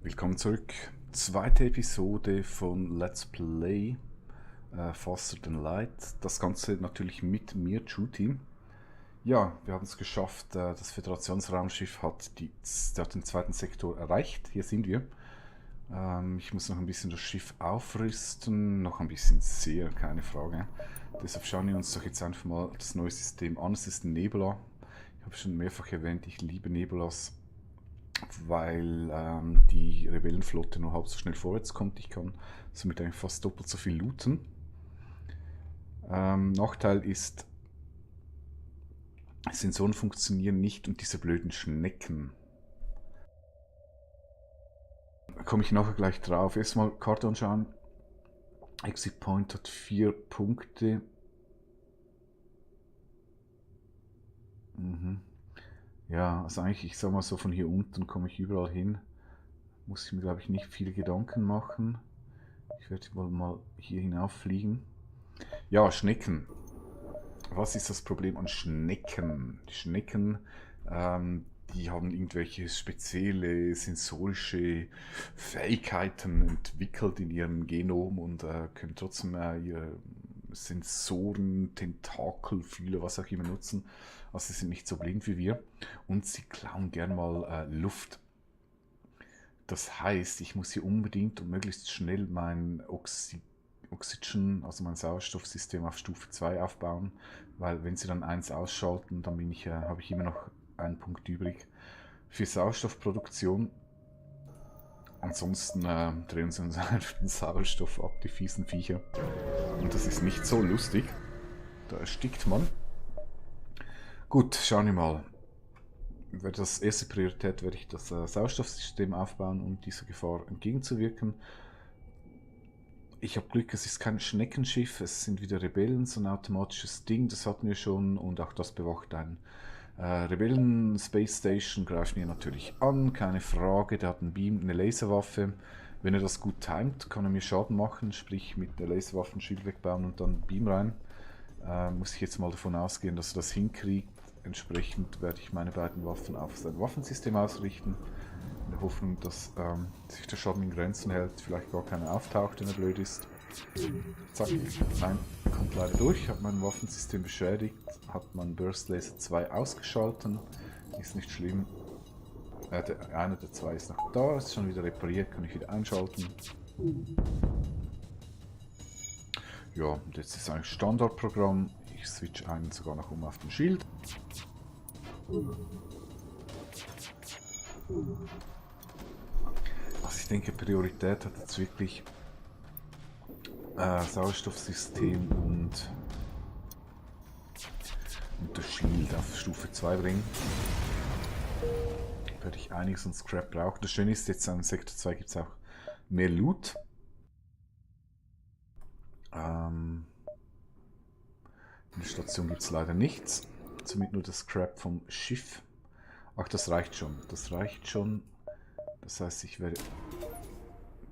Willkommen zurück. Zweite Episode von Let's Play Faster Than Light. Das Ganze natürlich mit mir, Juti. Ja, wir haben es geschafft. Das Föderationsraumschiff hat den zweiten Sektor erreicht. Hier sind wir. Ich muss noch ein bisschen das Schiff aufrüsten. Noch ein bisschen sehr, keine Frage. Deshalb schauen wir uns doch jetzt einfach mal das neue System an. Es ist Nebula. Ich habe schon mehrfach erwähnt, ich liebe Nebulas, weil die Rebellenflotte nur halb so schnell vorwärts kommt. Ich kann somit eigentlich fast doppelt so viel looten. Nachteil ist, Sensoren funktionieren nicht und diese blöden Schnecken. Da komme ich nachher gleich drauf. Erstmal Karte anschauen. Exit Point hat 4 Punkte. Ja, also eigentlich, ich sag mal so, von hier unten komme ich überall hin. Muss ich mir, glaube ich, nicht viele Gedanken machen. Ich werde mal hier hinauffliegen. Ja, Schnecken. Was ist das Problem an Schnecken? Die Schnecken, die haben irgendwelche spezielle sensorische Fähigkeiten entwickelt in ihrem Genom und können trotzdem ihre Sensoren, Tentakel, Fühler, was auch immer nutzen. Also sie sind nicht so blind wie wir und sie klauen gern mal Luft. Das heißt, ich muss hier unbedingt und möglichst schnell mein Oxygen, also mein Sauerstoffsystem auf Stufe 2 aufbauen, weil wenn sie dann 1 ausschalten, dann habe ich immer noch einen Punkt übrig für Sauerstoffproduktion. Ansonsten drehen sie uns einfach den Sauerstoff ab, die fiesen Viecher. Und das ist nicht so lustig. Da erstickt man. Gut, schauen wir mal. Das erste Priorität werde ich das Sauerstoffsystem aufbauen, um dieser Gefahr entgegenzuwirken. Ich habe Glück, es ist kein Schneckenschiff, es sind wieder Rebellen, so ein automatisches Ding, das hatten wir schon und auch das bewacht ein Rebellen-Space Station, greifen wir natürlich an, keine Frage, der hat einen Beam, eine Laserwaffe. Wenn er das gut timet, kann er mir Schaden machen, sprich mit der Laserwaffe ein Schild wegbauen und dann Beam rein. Muss ich jetzt mal davon ausgehen, dass er das hinkriegt. Entsprechend werde ich meine beiden Waffen auf sein Waffensystem ausrichten. In der Hoffnung, dass sich der Schaden in Grenzen hält, vielleicht gar keiner auftaucht, wenn er blöd ist. Zack, nein, kommt leider durch, hat mein Waffensystem beschädigt, hat mein Burst Laser 2 ausgeschalten, ist nicht schlimm. Einer der 2 ist noch da, ist schon wieder repariert, kann ich wieder einschalten. Ja, und jetzt ist eigentlich Standardprogramm, ich switch einen sogar noch um auf den Schild. Also ich denke, Priorität hat jetzt wirklich Sauerstoffsystem und das Shield auf Stufe 2 bringen. Werde ich einiges an Scrap brauchen. Das Schöne ist, jetzt an Sektor 2 gibt es auch mehr Loot. In der Station gibt es leider nichts. Somit nur das Scrap vom Schiff. Ach, das reicht schon. Das reicht schon. Das heißt, ich werde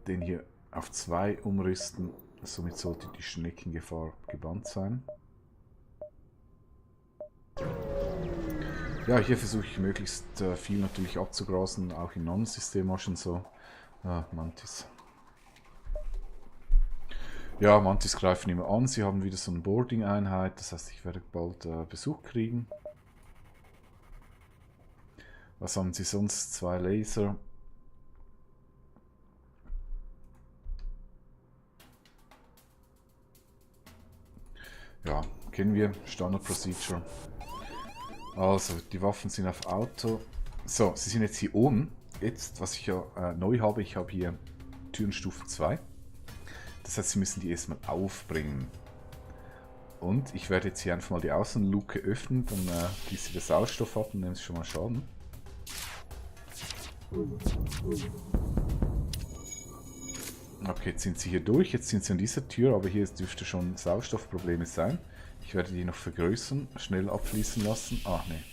den hier auf 2 umrüsten. Somit sollte die Schneckengefahr gebannt sein. Ja, hier versuche ich möglichst viel natürlich abzugrasen. Auch im Non-System auch schon so. Mantis. Ja, Mantis greifen immer an. Sie haben wieder so eine Boarding-Einheit. Das heißt, ich werde bald Besuch kriegen. Was haben sie sonst? 2 Laser. Ja, kennen wir. Standard Procedure. Also, die Waffen sind auf Auto. So, sie sind jetzt hier oben. Jetzt, was ich ja neu habe, ich habe hier Türenstufe 2. Das heißt, sie müssen die erstmal aufbringen. Und ich werde jetzt hier einfach mal die Außenluke öffnen, dann gießt sie das Sauerstoff ab und nehmen sie schon mal Schaden. Okay, jetzt sind sie hier durch, jetzt sind sie an dieser Tür, aber hier dürfte schon Sauerstoffprobleme sein. Ich werde die noch vergrößern, schnell abschließen lassen. Ah, ne,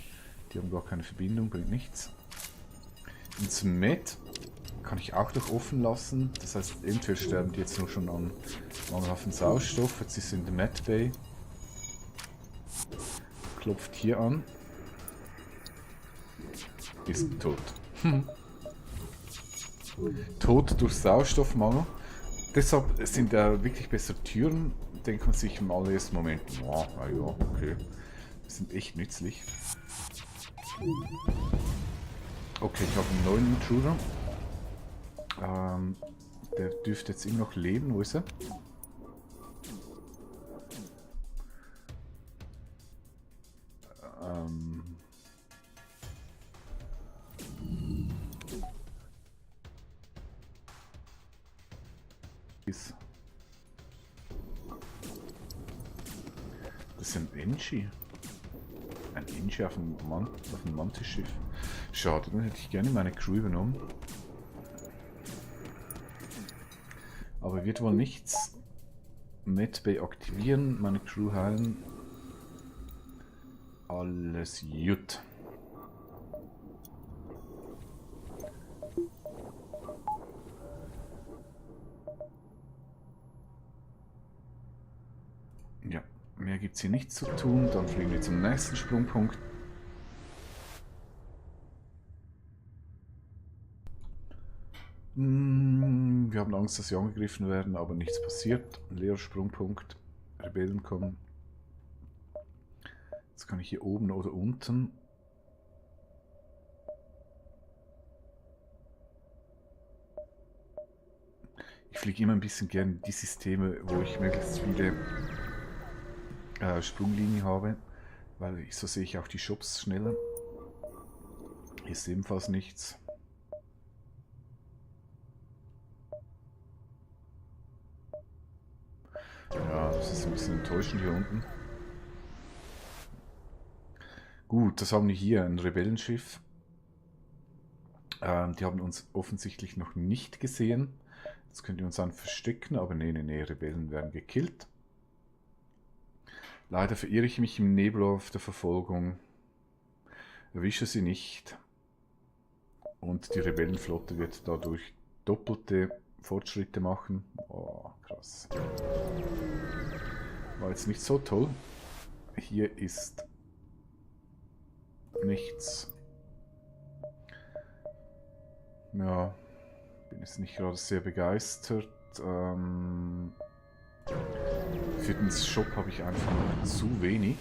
die haben gar keine Verbindung, bringt nichts. Ins Med kann ich auch noch offen lassen, das heißt, entweder sterben die jetzt nur schon an mangelhaften Sauerstoff, jetzt ist sie in der Med Bay. Klopft hier an. Ist tot. Tod durch Sauerstoffmangel. Deshalb sind da wirklich bessere Türen. Denkt man sich im allerersten Moment, ja, okay. Die sind echt nützlich. Okay, ich habe einen neuen Intruder. Der dürfte jetzt immer noch leben. Wo ist er? Das ist ein Enchi. Ein Enchi auf dem Mantis-Schiff. Schade, dann hätte ich gerne meine Crew übernommen. Aber wird wohl nichts. Medbay aktivieren, meine Crew heilen. Alles gut. Ja, mehr gibt es hier nicht zu tun. Dann fliegen wir zum nächsten Sprungpunkt. Wir haben Angst, dass sie angegriffen werden, aber nichts passiert. Leerer Sprungpunkt. Rebellen kommen. Jetzt kann ich hier oben oder unten. Ich fliege immer ein bisschen gerne die Systeme, wo ich möglichst viele Sprunglinien habe, weil so sehe ich auch die Shops schneller. Hier ist ebenfalls nichts. Ja, das ist ein bisschen enttäuschend hier unten. Gut, das haben wir hier, ein Rebellenschiff. Die haben uns offensichtlich noch nicht gesehen. Jetzt könnt ihr uns dann verstecken, aber nee, Rebellen werden gekillt. Leider verirre ich mich im Nebel auf der Verfolgung. Erwische sie nicht. Und die Rebellenflotte wird dadurch doppelte Fortschritte machen. Oh, krass. War jetzt nicht so toll. Hier ist nichts. Ja, bin jetzt nicht gerade sehr begeistert. Für den Shop habe ich einfach zu wenig.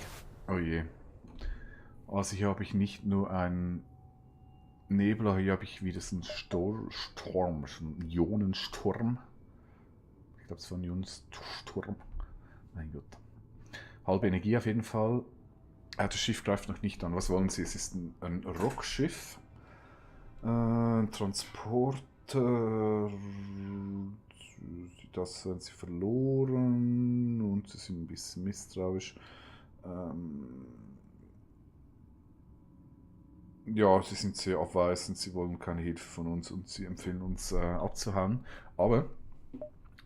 Oh je. Also hier habe ich nicht nur einen Nebel, hier habe ich wieder so einen Sturm, einen Ionensturm. Ich glaube, es war ein Ionensturm. Mein Gott. Halbe Energie auf jeden Fall. Das Schiff greift noch nicht an. Was wollen Sie? Es ist ein Rockschiff. Transporter. Das haben sie verloren und sie sind ein bisschen misstrauisch. Ja, sie sind sehr abweisend, sie wollen keine Hilfe von uns und sie empfehlen uns abzuhauen. Aber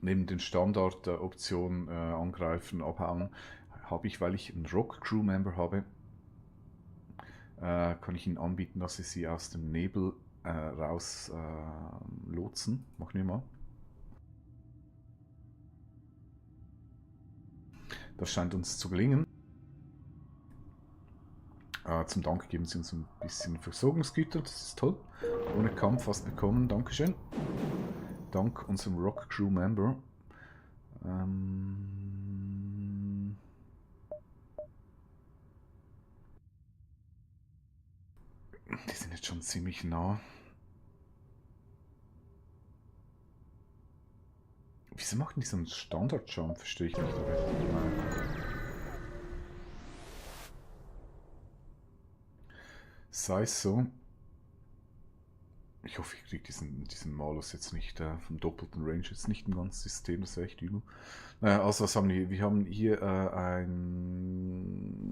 neben den Standardoptionen angreifen, abhauen, habe ich, weil ich einen Rock-Crew-Member habe, kann ich ihnen anbieten, dass sie aus dem Nebel raus lotsen. Machen wir mal. Das scheint uns zu gelingen. Zum Dank geben sie uns ein bisschen Versorgungsgüter, das ist toll. Ohne Kampf was bekommen, Dankeschön. Dank unserem Rock Crew Member. Die sind jetzt schon ziemlich nah. Wieso machen die so einen Standard-Jump? Verstehe ich nicht. Sei es so. Ich hoffe, ich kriege diesen Malus jetzt nicht vom doppelten Range jetzt nicht im ganzen System, das wäre echt übel. Also was haben wir hier? Wir haben hier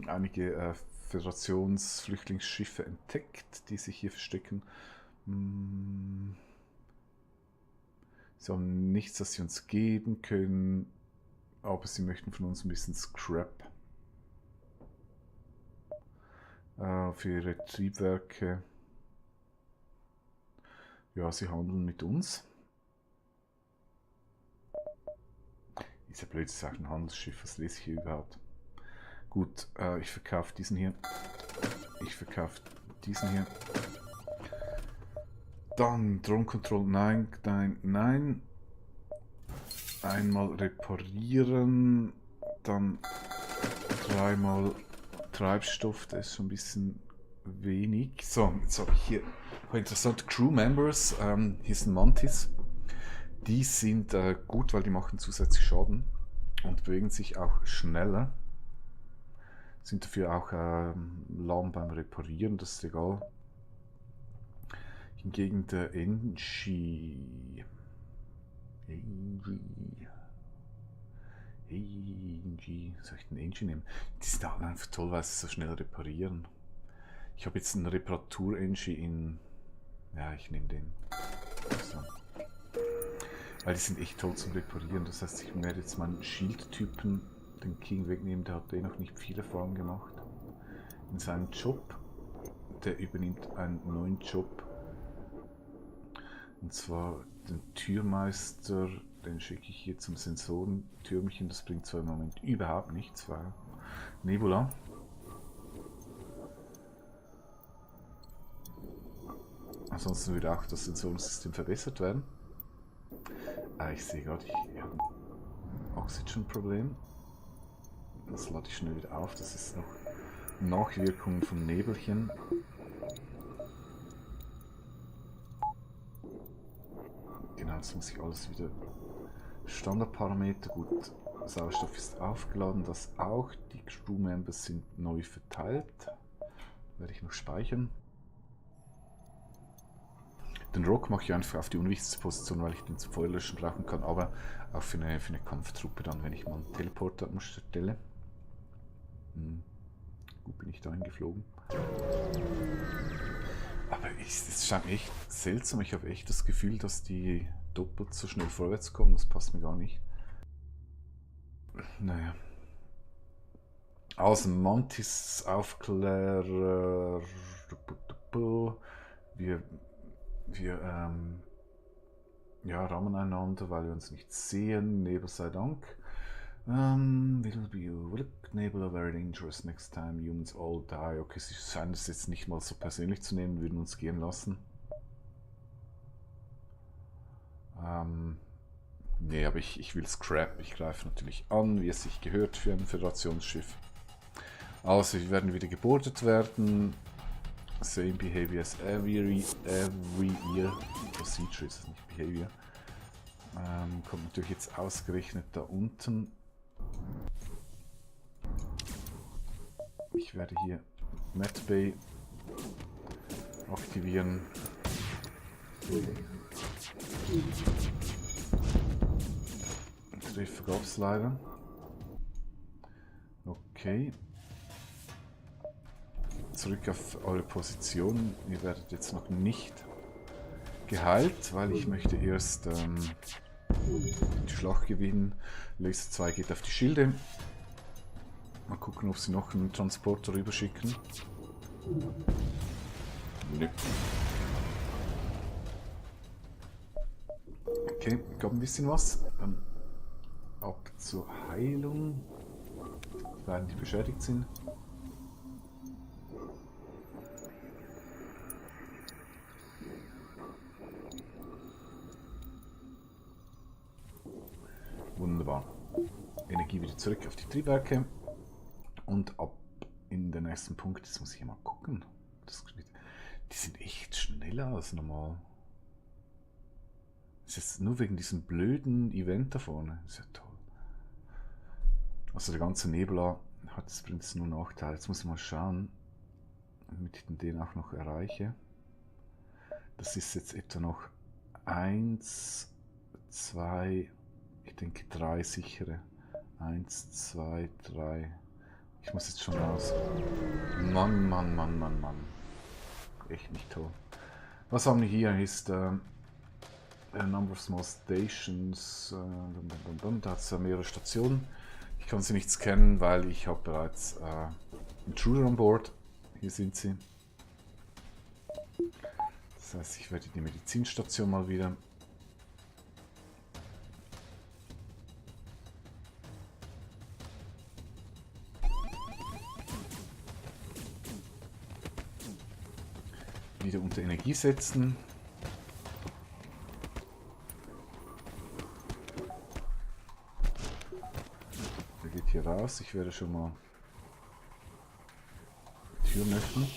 einige Föderationsflüchtlingsschiffe entdeckt, die sich hier verstecken. Sie haben nichts, das sie uns geben können, aber sie möchten von uns ein bisschen Scrap für ihre Triebwerke. Ja, sie handeln mit uns. Ist ja blöd, es ist auch ein Handelsschiff, was lese ich hier überhaupt? Gut, ich verkaufe diesen hier. Ich verkaufe diesen hier. Dann Drone Control, nein, nein, nein. Einmal reparieren, dann dreimal Treibstoff, das ist schon ein bisschen wenig. So, jetzt habe ich hier interessante Crew Members. Hier ist ein Mantis. Die sind gut, weil die machen zusätzlich Schaden und bewegen sich auch schneller. Sind dafür auch lahm beim Reparieren, das ist egal. Hingegen der Engie. Soll ich den Engie nehmen? Die sind auch einfach toll, weil sie so schnell reparieren. Ich habe jetzt einen Reparatur-Engie in. Ja, ich nehme den. So. Weil die sind echt toll zum Reparieren. Das heißt, ich werde jetzt meinen Shield-Typen, den King, wegnehmen. Der hat noch nicht viel Erfahrung gemacht in seinem Job. Der übernimmt einen neuen Job. Und zwar den Türmeister. Den schicke ich hier zum Sensorentürmchen. Das bringt zwar im Moment überhaupt nichts, weil Nebula. Ansonsten würde auch das Sensorensystem verbessert werden. Ich sehe gerade, ich habe ein Oxygen-Problem. Das lade ich schnell wieder auf. Das ist noch Nachwirkungen vom Nebelchen. Genau, das muss ich alles wieder. Standardparameter, gut. Sauerstoff ist aufgeladen, das auch. Die Crew-Members sind neu verteilt. Werde ich noch speichern. Den Rock mache ich einfach auf die unwichtigste Position, weil ich den zum Feuerlöschen brauchen kann, aber auch für eine Kampftruppe dann, wenn ich mal einen Teleporter umstelle. Gut, bin ich da hingeflogen. Aber es scheint mir echt seltsam. Ich habe echt das Gefühl, dass die doppelt so schnell vorwärts kommen. Das passt mir gar nicht. Naja. Also Mantis Aufklärer. Wir ja, rammen einander, weil wir uns nicht sehen. Nebel sei Dank. Will be Nebula very dangerous next time humans all die. Okay, sie scheinen es jetzt nicht mal so persönlich zu nehmen, würden uns gehen lassen. Nee, aber ich will Scrap. Ich greife natürlich an, wie es sich gehört für ein Föderationsschiff. Also, wir werden wieder gebordet werden. Same behavior as every year. Procedure ist es nicht behavior. Kommt natürlich jetzt ausgerechnet da unten. Ich werde hier Medbay aktivieren. Treffer gab es leider. Okay. Zurück auf eure Position. Ihr werdet jetzt noch nicht geheilt, weil ich möchte erst die Schlacht gewinnen. Laser 2 geht auf die Schilde. Mal gucken, ob sie noch einen Transporter rüber schicken. Nö. Okay, gab ein bisschen was. Dann ab zur Heilung. Die beiden, die beschädigt sind. Wunderbar. Energie wieder zurück auf die Triebwerke. Und ab in den nächsten Punkt. Jetzt muss ich mal gucken. Die sind echt schneller als normal. Das ist jetzt nur wegen diesem blöden Event da vorne. Das ist ja toll. Also der ganze Nebula hat jetzt übrigens nur Nachteile. Jetzt muss ich mal schauen, damit ich den auch noch erreiche. Das ist jetzt etwa noch 1, 2, ich denke 3 sichere. 1, 2, 3. Ich muss jetzt schon raus. Mann, Mann, Mann, Mann, Mann. Echt nicht toll. Was haben wir hier? Ist Number of Small Stations. Da hat es mehrere Stationen. Ich kann sie nicht scannen, weil ich habe bereits Intruder an Bord. Hier sind sie. Das heißt, ich werde die Medizinstation mal wieder. Wieder unter Energie setzen. hier raus. Ich werde schon mal die Türen öffnen.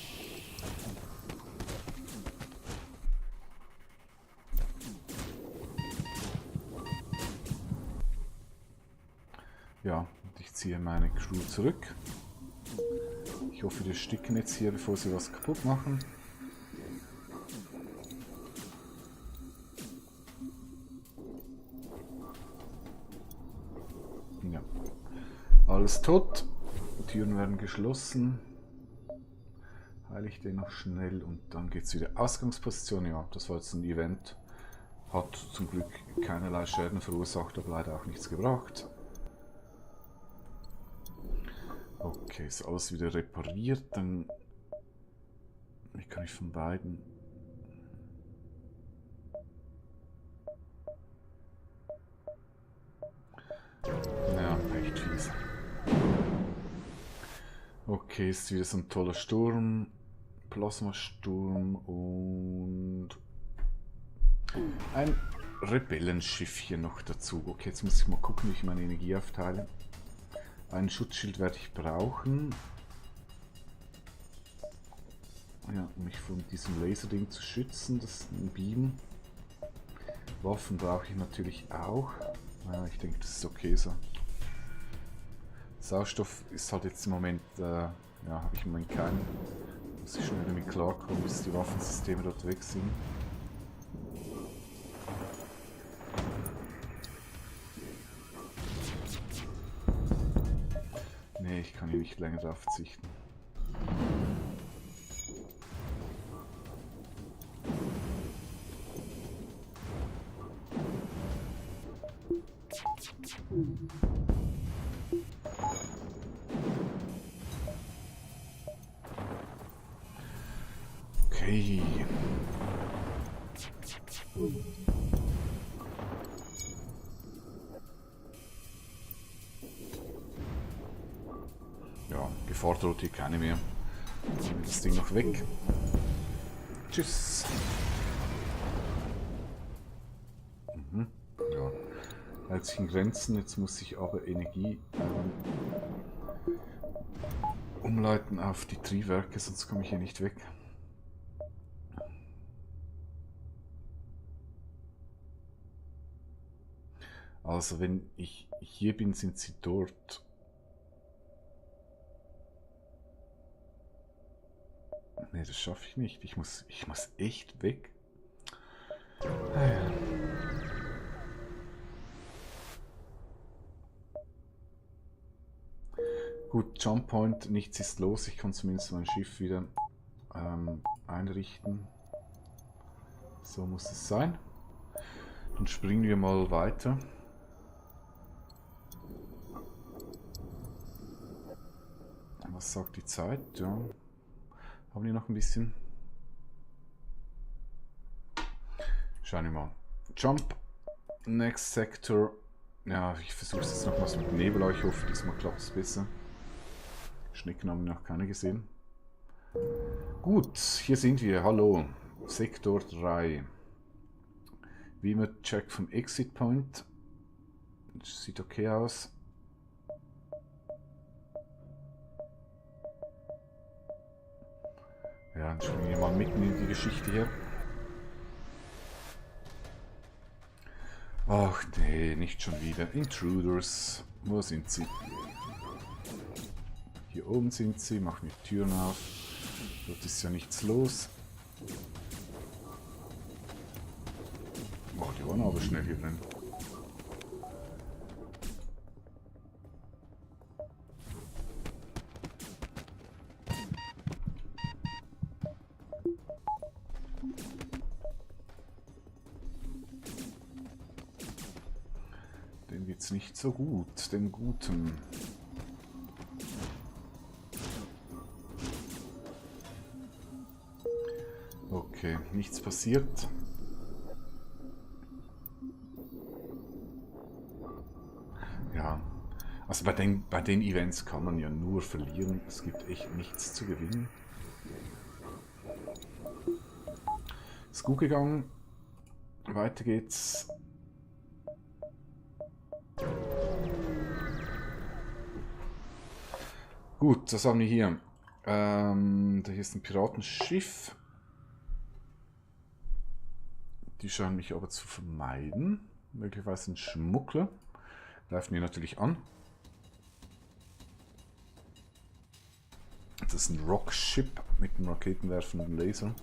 Ja, und ich ziehe meine Crew zurück. Ich hoffe, die ersticken jetzt hier, bevor sie was kaputt machen. Ja. Alles tot. Die Türen werden geschlossen. Heile ich den noch schnell und dann geht es wieder. Ausgangsposition, ja, das war jetzt ein Event. Hat zum Glück keinerlei Schäden verursacht, aber leider auch nichts gebracht. Okay, ist alles wieder repariert, dann... Wie kann ich von beiden... Ja, echt fies. Okay, ist wieder so ein toller Sturm. Plasmasturm und... ein Rebellenschiff hier noch dazu. Okay, jetzt muss ich mal gucken, wie ich meine Energie aufteile. Ein Schutzschild werde ich brauchen. Ja, um mich von diesem Laserding zu schützen, das ist ein Beam. Waffen brauche ich natürlich auch. Ja, ich denke, das ist okay so. Sauerstoff ist halt jetzt im Moment, ja, habe ich im Moment keinen. Muss ich schon wieder mit klarkommen, bis die Waffensysteme dort weg sind. Nee, ich kann hier nicht länger darauf verzichten. Okay. Ja, Gefahr droht hier keine mehr. Dann nehmen wir das Ding noch weg. Tschüss. Ja, hält sich in Grenzen. Jetzt muss ich aber Energie umleiten auf die Triebwerke, sonst komme ich hier nicht weg. Also wenn ich hier bin, sind sie dort. Ne, das schaffe ich nicht. Ich muss echt weg. Gut, Jump Point, nichts ist los. Ich kann zumindest mein Schiff wieder einrichten. So muss es sein. Dann springen wir mal weiter. Was sagt die Zeit? Ja. Haben wir noch ein bisschen? Schauen wir mal. Jump. Next Sector. Ja, ich versuche es jetzt nochmals mit Nebel. Ich hoffe, diesmal klappt es besser. Schnecken haben wir noch keine gesehen. Gut, hier sind wir. Hallo. Sektor 3. Wie immer Check vom Exit Point. Sieht okay aus. Ja, dann springen wir mal mitten in die Geschichte hier. Ach nee, nicht schon wieder. Intruders. Wo sind sie? Hier oben sind sie. Machen die Türen auf. Dort ist ja nichts los. Oh, die waren aber schnell hier drin. Den geht's nicht so gut, den Guten. Okay, nichts passiert. Ja, also bei den Events kann man ja nur verlieren. Es gibt echt nichts zu gewinnen. Ist gut gegangen. Weiter geht's. Gut, was haben wir hier? Da hier ist ein Piratenschiff. Die scheinen mich aber zu vermeiden. Möglicherweise ein Schmuggler. Greifen die natürlich an. Das ist ein Rockship mit einem raketenwerfenden Laser.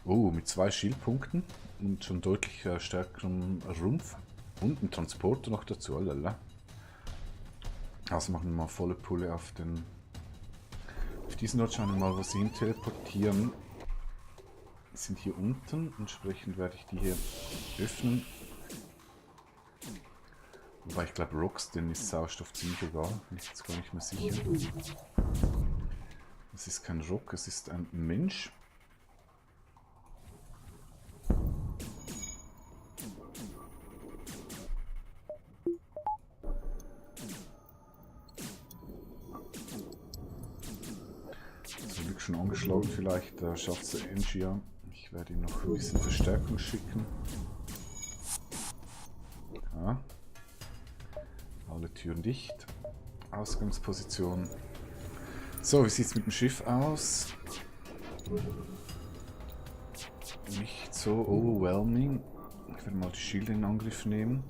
Oh, mit 2 Schildpunkten und schon deutlich stärkerem Rumpf. Und ein Transporter noch dazu, lala. Also machen wir mal volle Pulle auf den... Auf diesen Ort schauen wir mal, wo sie hin teleportieren. Sind hier unten, entsprechend werde ich die hier öffnen. Wobei ich glaube, Rocks, denn ist Sauerstoff ziemlich egal, bin ich jetzt gar nicht mehr sicher. Es ist kein Rock, es ist ein Mensch. Zum Glück schon angeschlagen, vielleicht schafft es Engia. Ich werde ihm noch ein bisschen Verstärkung schicken. Ja. Alle Türen dicht. Ausgangsposition. So, wie sieht es mit dem Schiff aus? Nicht so overwhelming. Ich werde mal die Schilde in Angriff nehmen.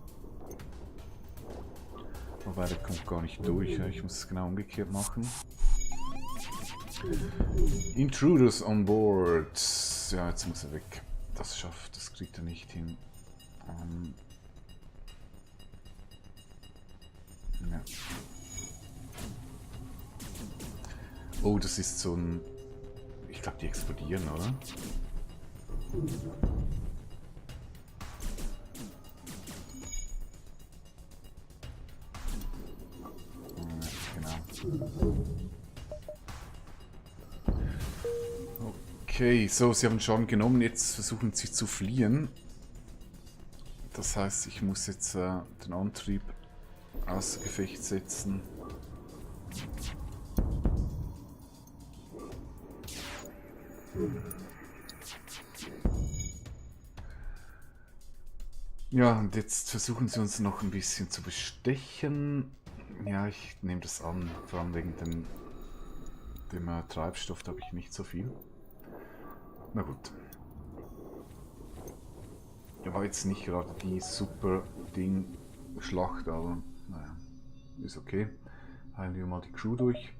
Wobei, der kommt gar nicht durch. Ja? Ich muss es genau umgekehrt machen. Intruders on board. Ja, jetzt muss er weg. Das kriegt er nicht hin. Ja. Oh, das ist so ein... Ich glaube, die explodieren, oder? Ja, genau. Okay, so, sie haben Schaden genommen, jetzt versuchen sie zu fliehen. Das heißt, ich muss jetzt den Antrieb außer Gefecht setzen. Ja, und jetzt versuchen sie uns noch ein bisschen zu bestechen. Ja, ich nehme das an, vor allem wegen dem Treibstoff, da habe ich nicht so viel. Na gut. War jetzt nicht gerade die super Ding-Schlacht, aber naja, ist okay. Heilen wir mal die Crew durch.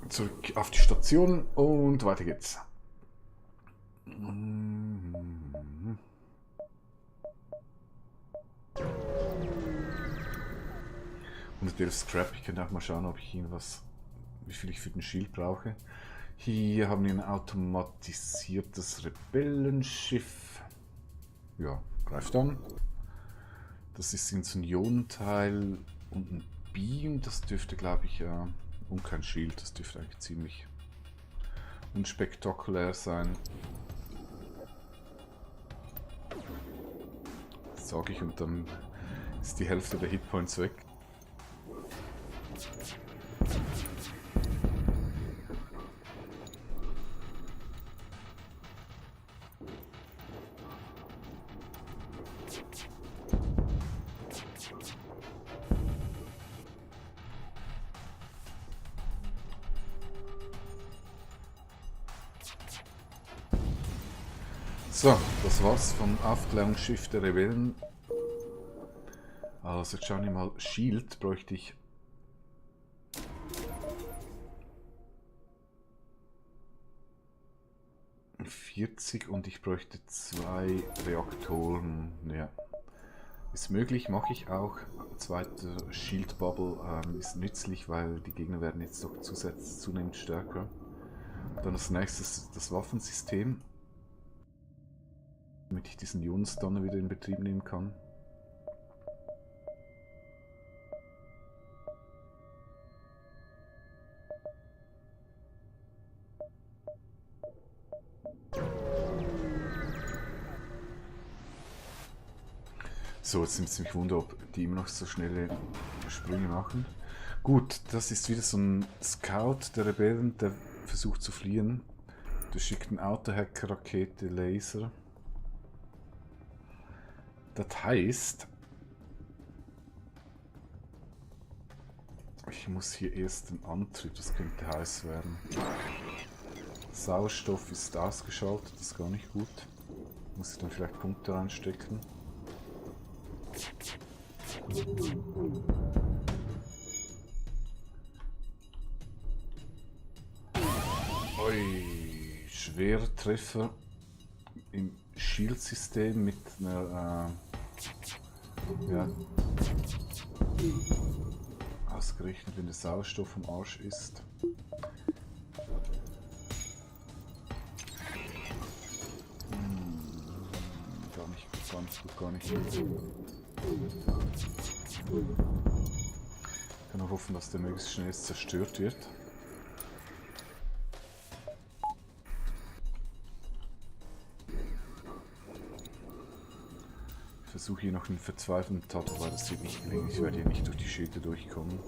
Zurück auf die Station und weiter geht's. Und der Scrap, ich könnte auch mal schauen, ob ich wie viel ich für den Shield brauche. Hier haben wir ein automatisiertes Rebellenschiff. Ja, greift an. Das ist in so ein Ionenteil und ein Beam. Das dürfte, glaube ich, und kein Shield. Das dürfte eigentlich ziemlich unspektakulär sein. Sage ich, und dann ist die Hälfte der Hitpoints weg. So, das war's vom Aufklärungsschiff der Rebellen. Also jetzt schauen wir mal, Shield bräuchte ich. Und ich bräuchte 2 Reaktoren. Ja. Ist möglich, mache ich auch. Zweite Shield Bubble ist nützlich, weil die Gegner werden jetzt doch zunehmend stärker. Dann als nächstes das Waffensystem, damit ich diesen Ionenstunner wieder in Betrieb nehmen kann. So, jetzt nimmt es mich Wunder, ob die immer noch so schnelle Sprünge machen. Gut, das ist wieder so ein Scout der Rebellen, der versucht zu fliehen. Der schickt einen Autohacker, Rakete, Laser. Das heißt, Ich muss hier erst den Antrieb, das könnte heiß werden. Sauerstoff ist ausgeschaltet, das ist gar nicht gut. Muss ich dann vielleicht Punkte reinstecken. Ui, Schwertreffer im Shield-System mit einer ja, ausgerechnet, wenn der Sauerstoff am Arsch ist. Gar nicht. Ich kann nur hoffen, dass der möglichst schnell zerstört wird. Ich versuche hier noch einen verzweifelten Tat, aber das wird nicht gelingen. Ich werde hier nicht durch die Schilde durchkommen.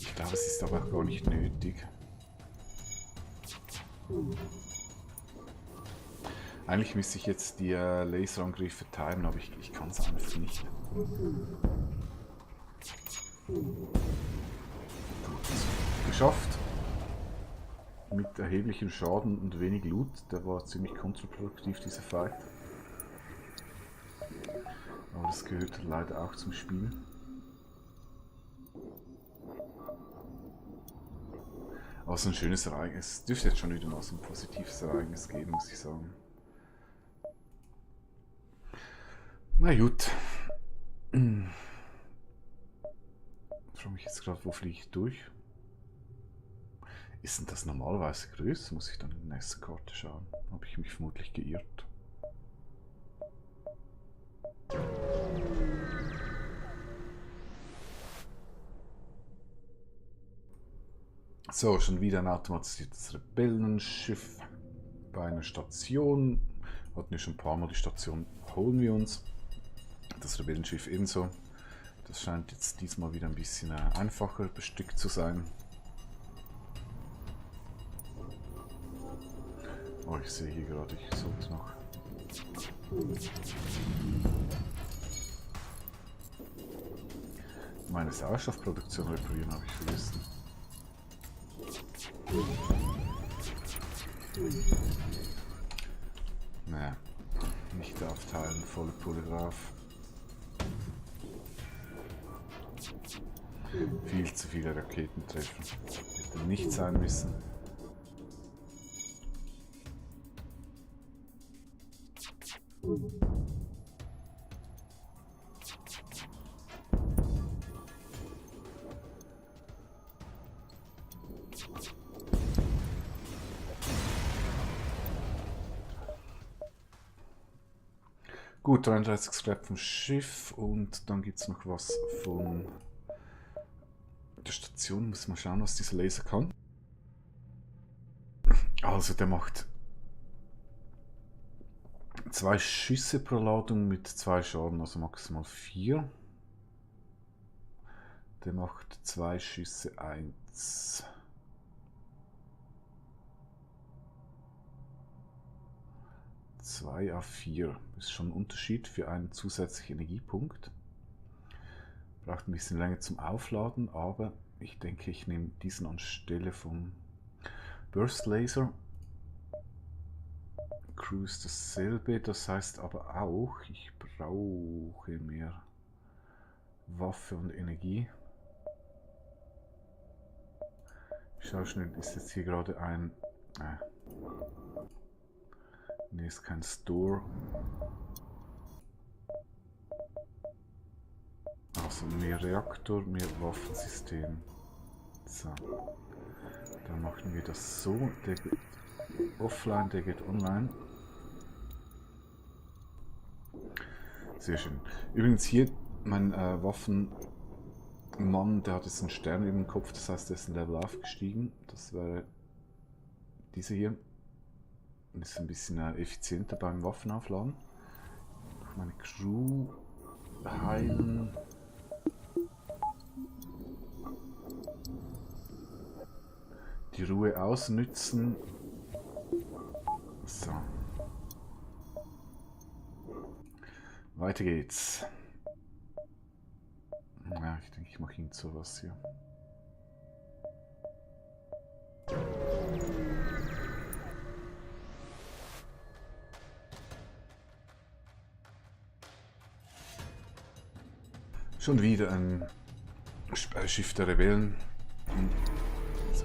Ich glaube, es ist aber auch gar nicht nötig. Eigentlich müsste ich jetzt die Laserangriffe timen, aber ich kann es einfach nicht. Gut. Geschafft. Mit erheblichem Schaden und wenig Loot. Der war ziemlich kontraproduktiv, dieser Fight. Aber das gehört leider auch zum Spiel. Aber es ist ein schönes Ereignis. Es dürfte jetzt schon wieder mal so ein positives Ereignis geben, muss ich sagen. Na gut. Ich frage mich jetzt gerade, wo fliege ich durch? Ist denn das normalerweise größer? Muss ich dann in die nächste Karte schauen. Habe ich mich vermutlich geirrt. So, schon wieder ein automatisiertes Rebellenschiff bei einer Station. Hatten wir schon ein paar Mal die Station, holen wir uns. Das Rebellenschiff ebenso. Das scheint jetzt diesmal wieder ein bisschen einfacher bestückt zu sein. Oh, ich sehe hier gerade, ich sollte noch. Meine Sauerstoffproduktion reparieren habe ich vergessen. Naja, nicht aufteilen, volle Pulle drauf. Viel zu viele Raketentreffer. Hätte nicht sein müssen. Gut, 33 Scrap vom Schiff und dann gibt es noch was von der Station. Muss mal schauen, was dieser Laser kann. Also der macht 2 Schüsse pro Ladung mit 2 Schaden, also maximal 4. Der macht 2 Schüsse 1. Zwei auf 4 ist schon ein Unterschied für einen zusätzlichen Energiepunkt. Braucht ein bisschen länger zum Aufladen, aber ich denke, ich nehme diesen anstelle vom Burst Laser. Cruise dasselbe, das heißt aber auch, ich brauche mehr Waffe und Energie. Ich schaue schnell, ist jetzt hier gerade ein... Ne, ist kein Store. Also mehr Reaktor, mehr Waffensystem. So. Dann machen wir das so. Der geht offline, der geht online. Sehr schön. Übrigens hier, mein Waffenmann, der hat jetzt einen Stern über dem Kopf, das heißt, der ist ein Level aufgestiegen. Das wäre diese hier. Ist ein bisschen effizienter beim Waffenaufladen. Meine Crew heilen. Die Ruhe ausnützen. So. Weiter geht's. Ja, ich denke, ich mache ihn sowas hier. Schon wieder ein Schiff der Rebellen.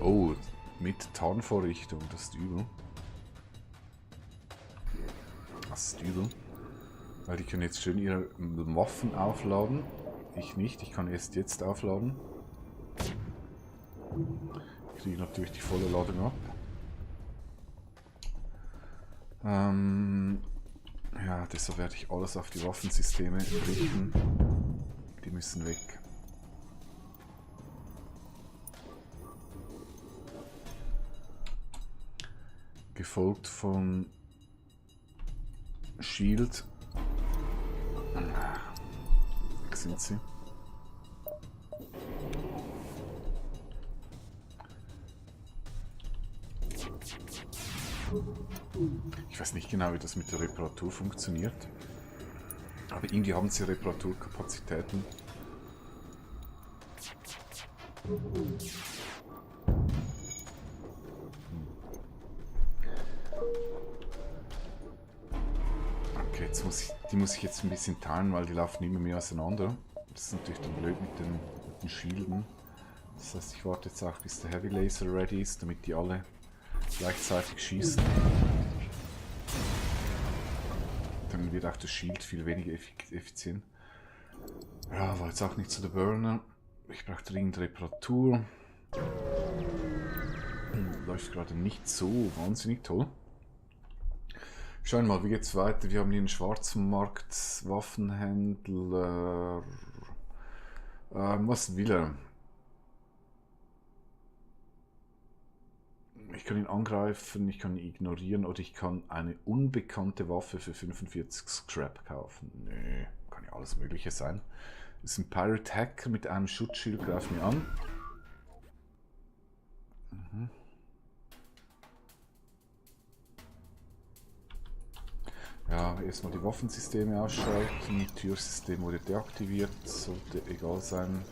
Oh, mit Tarnvorrichtung, das ist übel. Das ist übel. Weil die können jetzt schön ihre Waffen aufladen. Ich nicht, ich kann erst jetzt aufladen. Ich kriege natürlich die volle Ladung ab. Ja, deshalb werde ich alles auf die Waffensysteme richten. Die müssen weg. Gefolgt von Shield. Weg sind sie. Ich weiß nicht genau, wie das mit der Reparatur funktioniert. Aber irgendwie haben sie Reparaturkapazitäten. Okay, die muss ich jetzt ein bisschen teilen, weil die laufen immer mehr auseinander. Das ist natürlich dann blöd mit den Shielden. Das heißt, ich warte jetzt auch, bis der Heavy Laser ready ist, damit die alle gleichzeitig schießen. Dann wird auch das Shield viel weniger effizient. Ja, war jetzt auch nicht so der Burner. Ich brauche dringend Reparatur. Läuft gerade nicht so wahnsinnig toll. Schauen wir mal, wie geht's weiter? Wir haben hier einen Schwarzmarkt, Waffenhändler. Was will er? Ich kann ihn angreifen, ich kann ihn ignorieren oder ich kann eine unbekannte Waffe für 45 Scrap kaufen. Nö, kann ja alles Mögliche sein. Das ist ein Pirate Hacker mit einem Schutzschild, greift mir an. Mhm. Ja, erstmal die Waffensysteme ausschalten. Türsystem wurde deaktiviert, sollte egal sein.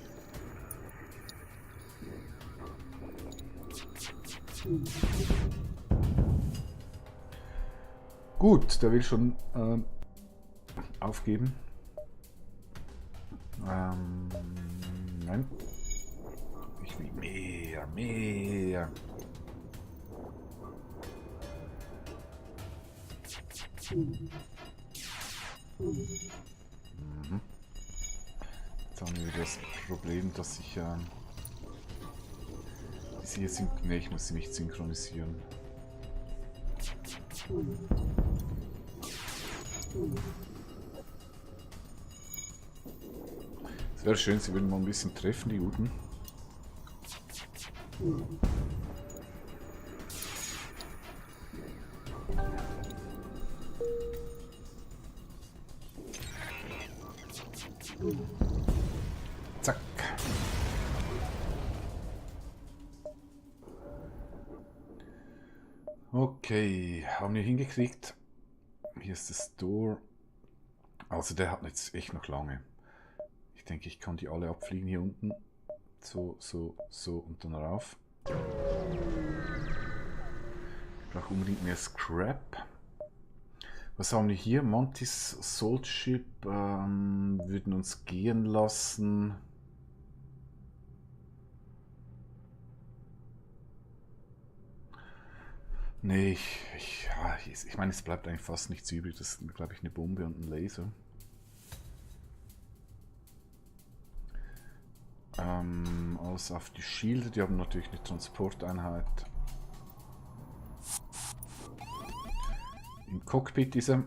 Gut, der will schon aufgeben. Nein. Ich will mehr. Mhm. Jetzt haben wir das Problem, dass ich diese hier sind. Ne, ich muss sie nicht synchronisieren. Es wäre schön, sie würden mal ein bisschen treffen, die Guten. Zack. Okay, haben wir hingekriegt. Hier ist das Door. Also der hat jetzt echt noch lange. Ich denke, ich kann die alle abfliegen hier unten. So und dann rauf. Ich brauche unbedingt mehr Scrap. Was haben wir hier? Mantis Salt Ship würden uns gehen lassen. Nee, ich meine, es bleibt eigentlich fast nichts übrig. Das ist, glaube ich, eine Bombe und ein Laser. Alles auf die Schilde, die haben natürlich eine Transporteinheit. Im Cockpit ist er.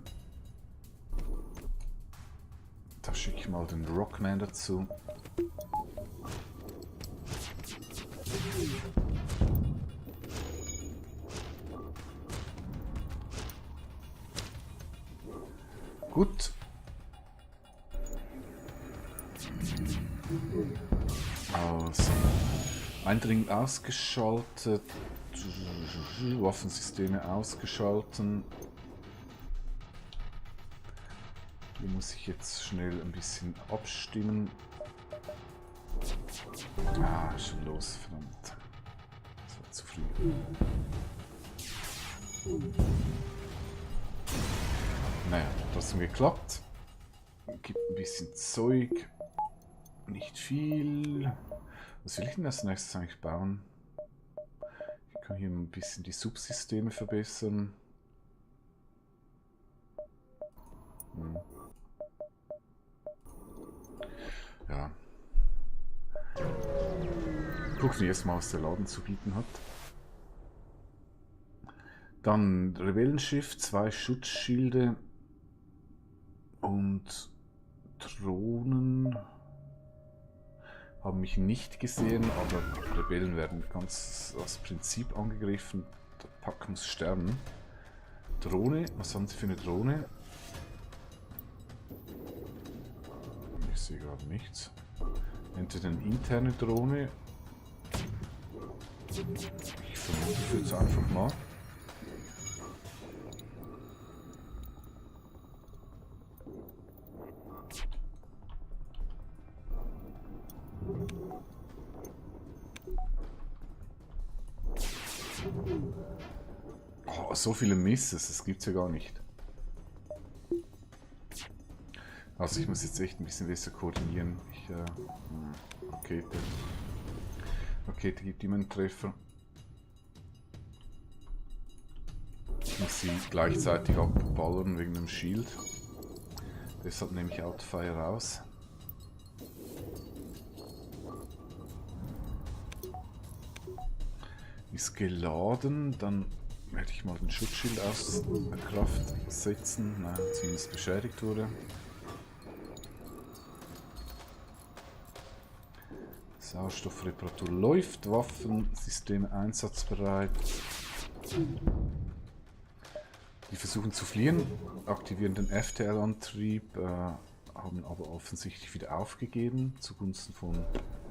Da schicke ich mal den Rockman dazu. Gut. Also, Eindringen ausgeschaltet, Waffensysteme ausgeschalten. Hier muss ich jetzt schnell ein bisschen abstimmen. Ah, schon los, verdammt. Das war zu früh. Naja, trotzdem geklappt. Gibt ein bisschen Zeug. Nicht viel. Was will ich denn als nächstes eigentlich bauen? Ich kann hier ein bisschen die Subsysteme verbessern. Ja. Gucken wir erstmal, was der Laden zu bieten hat. Dann Rebellenschiff, 2 Schutzschilde und Drohnen haben mich nicht gesehen, aber Rebellen werden ganz aus Prinzip angegriffen. Der Pack muss sterben. Drohne, was haben sie für eine Drohne? Ich sehe gerade nichts. Entweder eine interne Drohne. Ich vermute jetzt einfach mal. Oh, so viele Misses, das gibt's ja gar nicht. Also ich muss jetzt echt ein bisschen besser koordinieren. Rakete. Rakete gibt immer einen Treffer. Ich muss sie gleichzeitig abballern wegen dem Shield. Deshalb nehme ich Outfire raus. Ist geladen, dann werde ich mal den Schutzschild aus Kraft setzen. Nein, zumindest beschädigt wurde. Sauerstoffreparatur läuft, Waffensysteme einsatzbereit. Die versuchen zu fliehen, aktivieren den FTL-Antrieb, haben aber offensichtlich wieder aufgegeben zugunsten von,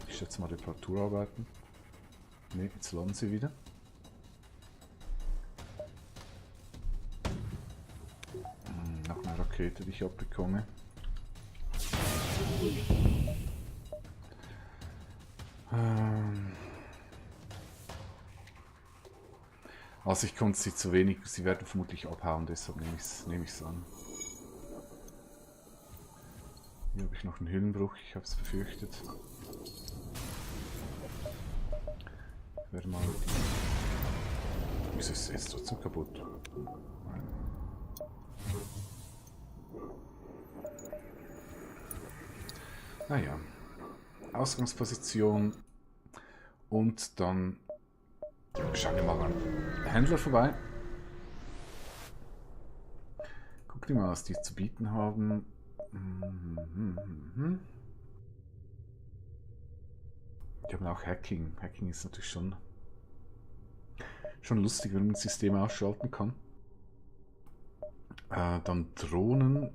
ich schätze mal, Reparaturarbeiten. Ne, jetzt landen sie wieder. Noch eine Rakete, die ich abbekomme. Also ich konnte sie zu wenig, sie werden vermutlich abhauen, deshalb nehme ich es an. Hier habe ich noch einen Hüllenbruch, ich habe es befürchtet. Ich werde mal die... Wieso ist es jetzt trotzdem kaputt? Naja, Ausgangsposition und dann schauen wir mal an Händler vorbei. Guck dir mal, was die zu bieten haben. Die haben auch Hacking. Hacking ist natürlich schon lustig, wenn man ein System ausschalten kann. Dann Drohnen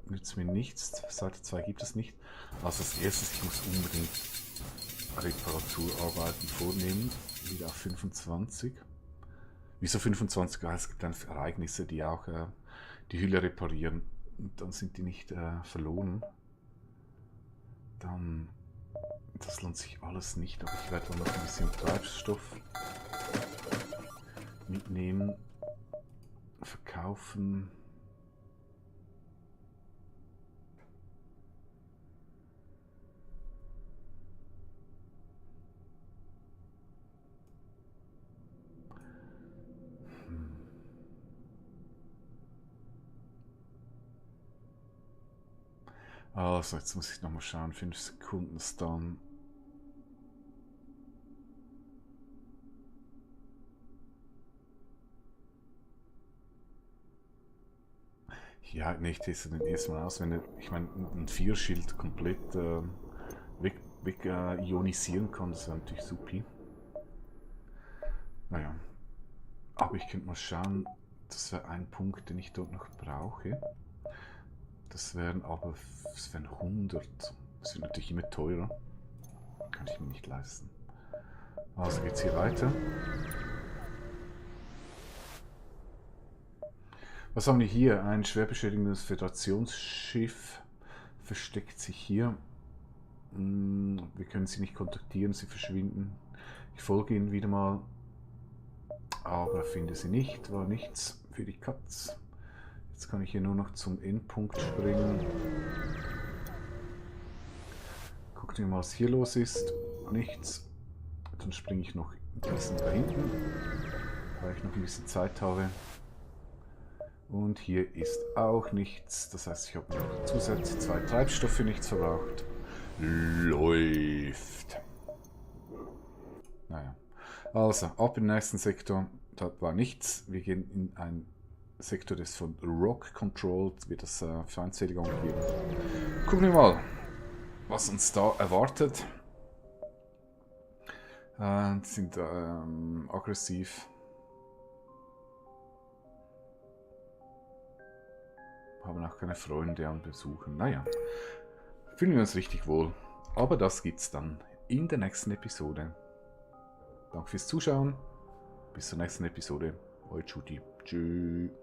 nützt mir nichts. Seite 2 gibt es nicht. Also als erstes, ich muss unbedingt Reparaturarbeiten vornehmen. Wieder auf 25. Wieso 25? Es gibt dann Ereignisse, die auch die Hülle reparieren. Und dann sind die nicht verloren. Dann, das lohnt sich alles nicht, aber ich werde dann noch ein bisschen Treibstoff mitnehmen, verkaufen. Also, jetzt muss ich nochmal schauen, 5 Sekunden Stun. Ja, nee, ich teste den erstmal aus, wenn ich meine, ein 4-Schild komplett weg ionisieren kann, das wäre natürlich supi. Naja, aber ich könnte mal schauen, das wäre ein Punkt, den ich dort noch brauche. Das wären 100. Das wird natürlich immer teurer. Kann ich mir nicht leisten. Also geht's hier weiter. Was haben wir hier? Ein schwer beschädigendes Föderationsschiff versteckt sich hier. Wir können sie nicht kontaktieren, sie verschwinden. Ich folge ihnen wieder mal, aber finde sie nicht. War nichts für die Katz. Jetzt kann ich hier nur noch zum Endpunkt springen. Gucken wir mal, was hier los ist. Nichts. Dann springe ich noch ein bisschen da hinten, weil ich noch ein bisschen Zeit habe. Und hier ist auch nichts. Das heißt, ich habe noch zusätzlich 2 Treibstoffe nichts verbraucht. Läuft. Naja. Also, ab im nächsten Sektor. Da war nichts. Wir gehen in einen Sektor, das von Rock controlled, wird das feindselige angegeben. Gucken wir mal, was uns da erwartet. Sind aggressiv. Haben auch keine Freunde an Besuchen. Naja, fühlen wir uns richtig wohl. Aber das gibt's dann in der nächsten Episode. Danke fürs Zuschauen. Bis zur nächsten Episode. Euer Judy. Tschüss.